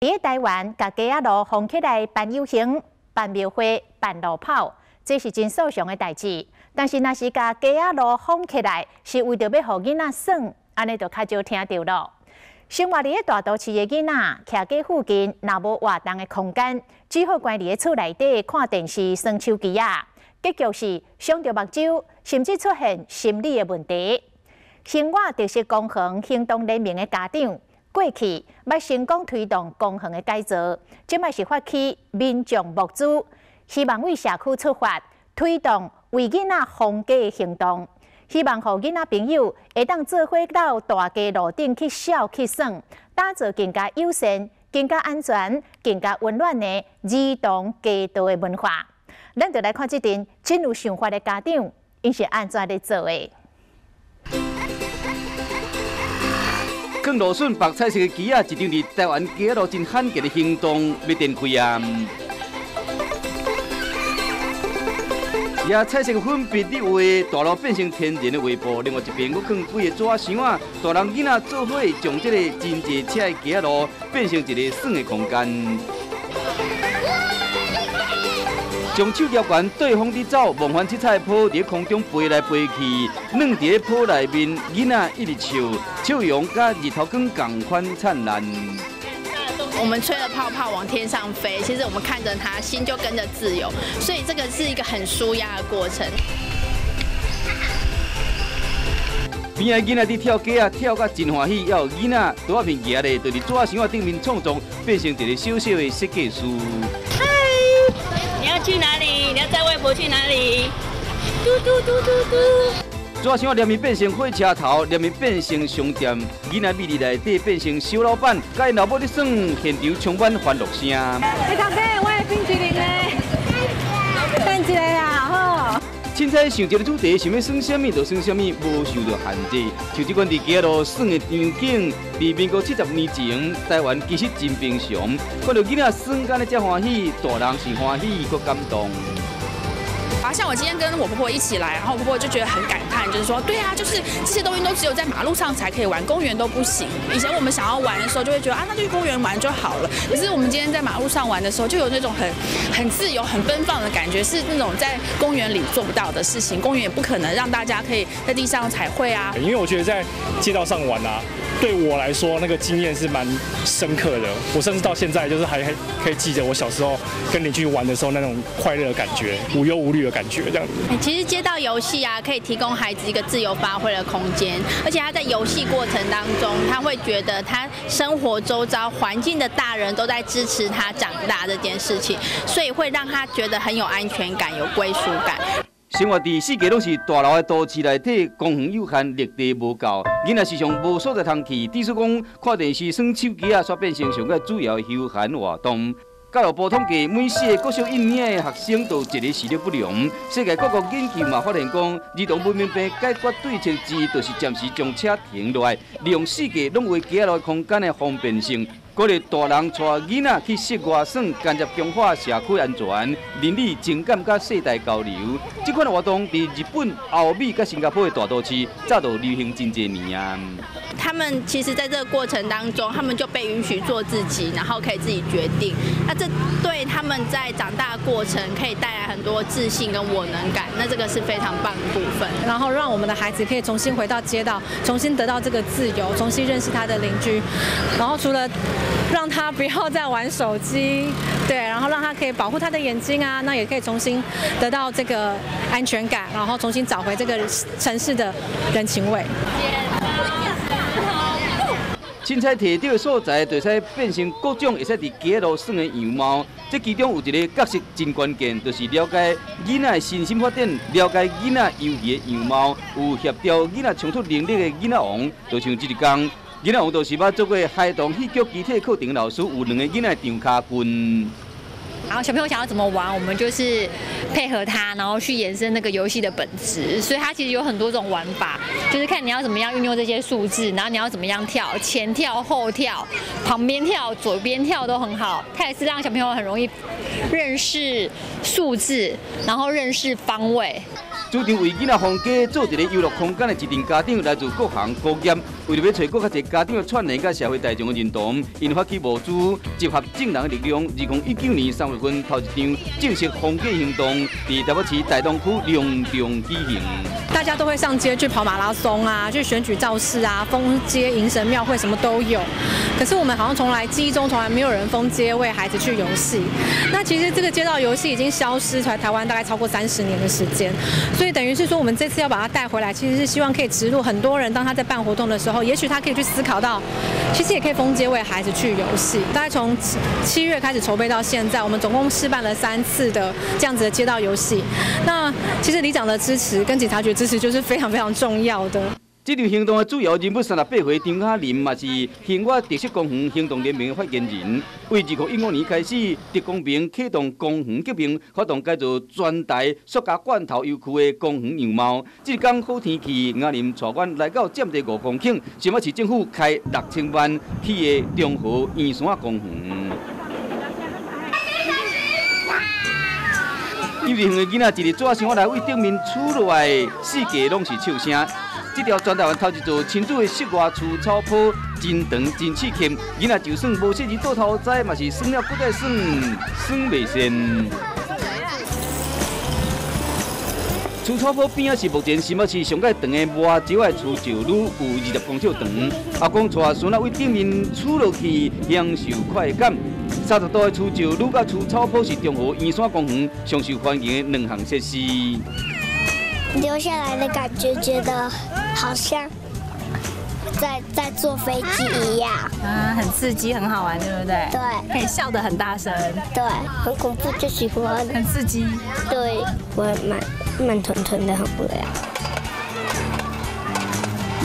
佇台灣，共街仔路封起來辦遊行、辦廟會、辦路跑，這是真素常的代誌。但是，若是共街仔路封起來，是為著欲予囡仔耍，按呢就較少聽著囉。生活佇咧大都市的囡仔，徛街附近若無活動的空間，只好關佇咧厝內底看電視、耍手機仔。結局是傷著目睭，甚至出現心理的問題。興我特色公園行動聯盟的家長，過去捌成功推動公園的改造，這擺是發起民眾募資，希望為社區出發，推動為囡仔封街的行動，希望予囡仔朋友會當做伙到大街路頂去痟去耍，打造更加友善、更加安全、更加溫暖的兒童街道的文化。咱就來看這陣真有想法的家長，𪜶是按怎咧做的。放蘆筍縛彩色的旗仔，一張佇台灣街仔路真罕見的行動，欲展開啊！也彩色粉筆佇畫，大路變成天然的畫布。另外一邊，閣囥幾個紙箱仔，大人囡仔做伙將這個真濟車的街仔路變成一個耍的空間。將手舉懸，對風佇走，夢幻七彩的泡佇空中飛來飛去，軟佇咧泡內面，囡仔一直笑，笑容佮日頭光仝款燦爛。我們吹了泡泡往天上飛，其實我們看着它，心就跟着自由，所以這個是一個很舒壓的過程。邊仔囡仔佇跳街仔，跳甲真歡喜，也有囡仔桌仔面徛咧，就佇紙箱仔頂面創作，變成一個小小的設計師。嗨，你要去哪裡？你要載外婆去哪裡？嘟嘟嘟嘟嘟。紙箱仔連面變成火車頭，連面變成商店，囡仔美麗內底變成小老闆，佮𪜶老母咧耍，現場充滿歡樂聲。你頭家，我的冰淇淋呢？等一下啦，好。凊彩想一个主題，想欲耍啥物就耍啥物，無受著限制。像這款佇街仔路耍的場景，佇民國70年前，台灣其實真平常。看著囡仔耍甲按呢遮歡喜，大人是歡喜閣感動。啊，像我今天跟我婆婆一起來，然後我婆婆就覺得很感嘆，就是說，對啊，就是這些東西都只有在馬路上才可以玩，公園都不行。以前我們想要玩的時候，就會覺得啊，那就去公園玩就好了。可是我們今天在馬路上玩的時候，就有那種很自由、很奔放的感覺，是那種在公園裡做不到的事情。公園也不可能讓大家可以在地上彩繪啊。因為我覺得在街道上玩啊，對我來說那個經驗是蠻深刻的。我甚至到現在就是還可以記得我小時候跟鄰居玩的時候那種快樂的感覺，無憂無慮的感覺這樣子。其實街道遊戲啊，可以提供孩子一個自由發揮的空間，而且他在遊戲過程當中，他會覺得他生活周遭環境的大人都在支持他長大這件事情，所以會讓他覺得很有安全感、有歸屬感。生活佇四界攏是大樓的都市內底，公園有限，綠地無夠，囡仔時常無所在通去，只使講看電視、耍手機仔，煞變成上蓋主要的休閒活動。教育部統計，每四个國小一年的學生都有一个視力不良。世界各國研究嘛發現講，兒童文明病解決對策之一，就是暫時將車停落來，利用四界攏有街仔路空間的方便性，鼓勵大人帶囡仔去室外耍，間接強化社區安全、鄰里情感佮世代交流。這款活動佇日本、歐美佮新加坡的大都市，早就流行真濟年啊。他們其實在這個過程當中，他們就被允許做自己，然後可以自己決定。那這對他們在長大的過程可以帶來很多自信跟我能感，那這個是非常棒的部分。然後讓我們的孩子可以重新回到街道，重新得到這個自由，重新認識他的鄰居。然後除了讓他不要再玩手機，對，然後讓他可以保護他的眼睛啊，那也可以重新得到這個安全感，然後重新找回這個城市的人情味。凊彩提著的所在，就會使變成各種會使佇街路耍的樣貌。這其中有一个角色真關鍵，就是了解囡仔的身心發展，了解囡仔遊戲的樣貌，有協調囡仔衝突能力的囡仔王，就像這一工，囡仔王就是捌做過孩童戲劇肢體課程老師，有兩个囡仔長跤棍。然後小朋友想要怎麼玩，我們就是配合它，然後去延伸那個遊戲的本質。所以它其實有很多種玩法，就是看你要怎麼樣運用這些數字，然後你要怎麼樣跳，前跳、後跳、旁邊跳、左邊跳都很好。它也是讓小朋友很容易認識數字，然後認識方位。主張為囡仔封街做一個遊樂空間的一陣家長來自各行各業，為著欲揣閣較濟家長的串聯佮社會大眾的認同，𪜶發起募資，集合眾人的力量。2019年3月份頭一場正式封街行動，佇台北市大東區隆重舉行。大家都會上街去跑馬拉松啊，去選舉造勢啊，封街迎神廟會什麼都有。可是我們好像從來記憶中從來沒有人封街為孩子去遊戲。那其實這個街道遊戲已經消失在台灣大概超過30年的時間，所以等於是說我們這次要把它帶回來，其實是希望可以植入很多人，當他在辦活動的時候，也許他可以去思考到，其實也可以封街為孩子去遊戲。大概從7月開始籌備到現在，我們總共試辦了3次的這樣子的街道遊戲。那其實里長的支持跟警察局支持就是非常非常重要的。這場行動的主要人物38歲張嘉林嘛是興我特色公園行動聯盟的發言人。為2015年開始，竹公民啟動公園革命，發動改造全台塑膠罐頭遊區的公園樣貌。這工好天氣，嘉林帶阮來到佔地5公頃，新北市政府開6000萬起的中和圓山公園。幼稚園的囡仔一日紙箱來對頂面杵落來，四界攏是笑聲。這條全台灣頭一座親子的室外除草坡，真長真刺激。囡仔就算無說日倒頭栽，嘛是耍了閣再耍，耍袂仙。除草坡邊仔是目前新北市上蓋長的麻石仔除石路，有20公尺長。阿公帶孫仔對頂面杵落去，享受快感。30度的除石路佮除草坡是中和圓山公園上受歡迎的兩項設施。留下來的感覺，覺得好像在坐飛機一樣。啊，很刺激，很好玩，對不對？對，可以笑得很大聲。對，很恐怖就喜歡。很刺激。對，我慢慢吞吞的很無聊。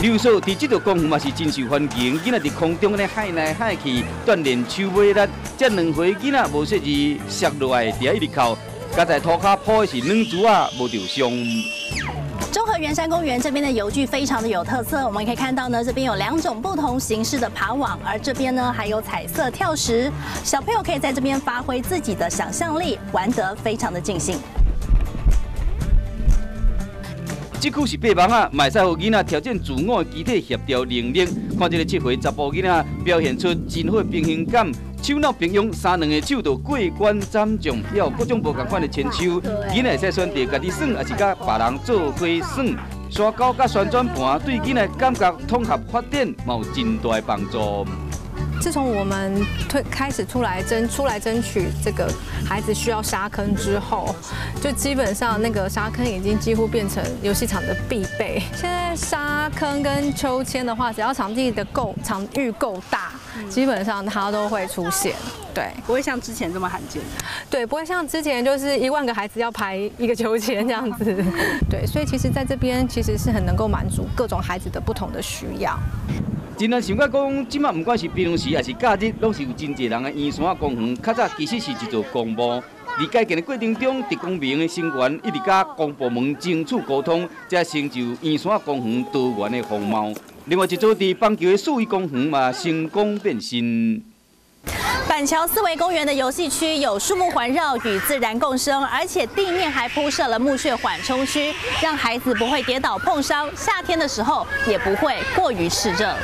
溜索佇這座公園嘛是真受歡迎，囡仔佇空中咧海來海去，鍛鍊手尾力。這兩歲囡仔無說字，摔落來佇遐一直哭，佮在塗跤鋪的是軟珠仔，無著傷。中和圓山公園這邊的遊具非常的有特色，我們可以看到呢，這邊有兩種不同形式的爬網，而這邊呢還有彩色跳石，小朋友可以在這邊發揮自己的想象力，玩得非常的盡興。這區是爬網仔，嘛會使予囡仔挑戰自我的肢體協調能力。看這個7歲查埔囡仔表現出真好的平衡感，手腦並用，三兩个手就過關斬將，還有各種無仝款的牽手。囡仔會使選擇家己耍，抑是佮別人做伙耍。沙溝佮旋轉盤對囡仔感覺統合發展嘛有真大的幫助。自從我們推開始出來爭取這個孩子需要沙坑之後，就基本上那個沙坑已經幾乎變成遊戲場的必備。現在沙坑跟秋千的話，只要場地的夠場域夠大，基本上它都會出現。對，不會像之前這麼罕見。對，不會像之前就是1萬個孩子要排一個秋千這樣子。對，所以其實在這邊其實是很能夠滿足各種孩子的不同的需要。真難想講，這馬毋管是平常時抑是假日，攏是有真濟人的圓山公園，較早其實是一座公墓。佇改建的過程中，竹公民的成員一直佮公部門爭取溝通，才成就圓山公園多元的風貌。另外一座佇板橋的四維公園嘛，成功變身。板橋四維公園的遊戲區有樹木環繞，與自然共生，而且地面還鋪設了木屑緩衝區，讓孩子不會跌倒碰傷。夏天的時候也不會過於熾熱。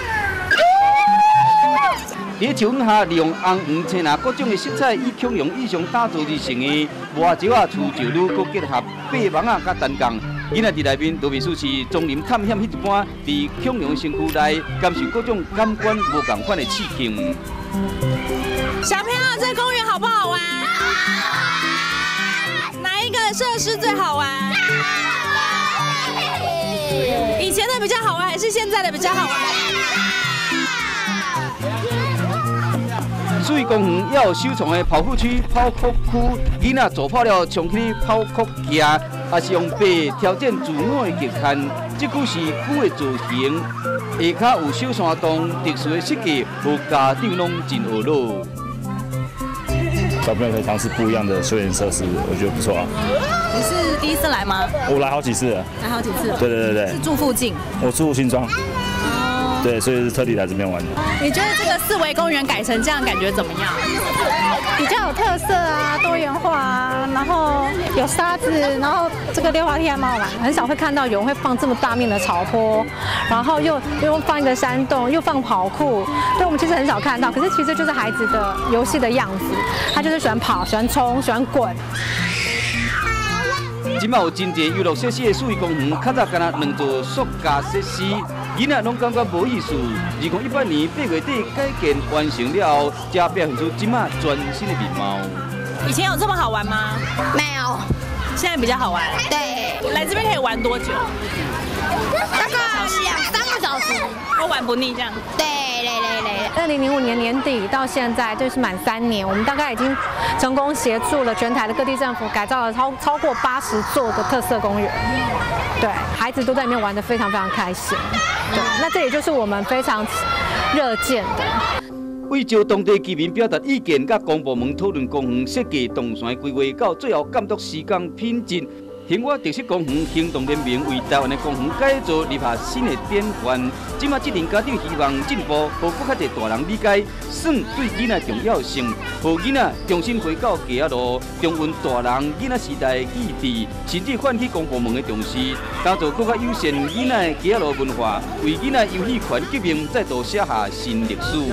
佇樹蔭下，利用紅、黃、青、藍各種的色彩，以恐龍意象打造而成的麻石仔除石路，閣結合爬網仔佮單槓。囡仔佇內面，就袂輸是叢林探險彼一般，佇恐龍身軀內感受各種感官無仝款的刺激。小朋友，這個公園好不好玩？哪一個設施最好玩？以前的比較好玩，還是現在的比較好玩？四維公園也有首創的跑酷區、跑酷區，囡仔做跑了衝去跑酷行，抑是用爬挑戰自我的極限。這區是龜的造型，下跤有小山洞，特殊的設計，予家長攏真懊惱。小朋友可以嘗試不一樣的休閒設施，我覺得不錯啊。你是第一次來嗎？我來好幾次了。來好幾次。對對對對。是住附近？我住新莊。對，所以是特地來這邊玩的。你覺得這個四維公園改成這樣，感覺怎麼樣？比較有特色啊，多元化啊，然後有沙子，然後這個溜滑梯還蠻好玩。很少會看到有人會放這麼大面的草坡，然後又放一個山洞，又放跑酷。對，我們其實很少看到，可是其實就是孩子的遊戲的樣子，他就是喜歡跑，喜歡衝，喜歡滾。這馬有真濟遊樂設施的四維公園，較早干焦兩座塑膠設施，囡仔攏感覺無意思。2018年8月底改建完成了後，才表現出這馬全新的面貌。以前有這麼好玩嗎？沒有，現在比較好玩。對，來這邊可以玩多久？大概2、3個小時，都玩不膩這樣。對對對對。2005年年底到現在就是滿3年，我們大概已經成功協助了全台的各地政府改造了超過80座的特色公園。對，孩子都在裡面玩得非常非常開心。對，那這也就是我們非常樂見的。為招當地居民表達意見，佮公部門討論公園設計動線規劃，到最後監督施工品質。興我特色公園行動聯盟為台灣的公園改造立下新的典範。這馬這陣家長希望進步，予閣較濟大人理解耍對囡仔重要性，予囡仔重新回到街仔路，重溫大人囡仔時代的記憶，甚至喚起公部門的重視，打造閣較友善囡仔的街仔路文化，為囡仔遊戲權革命再度寫下新歷史。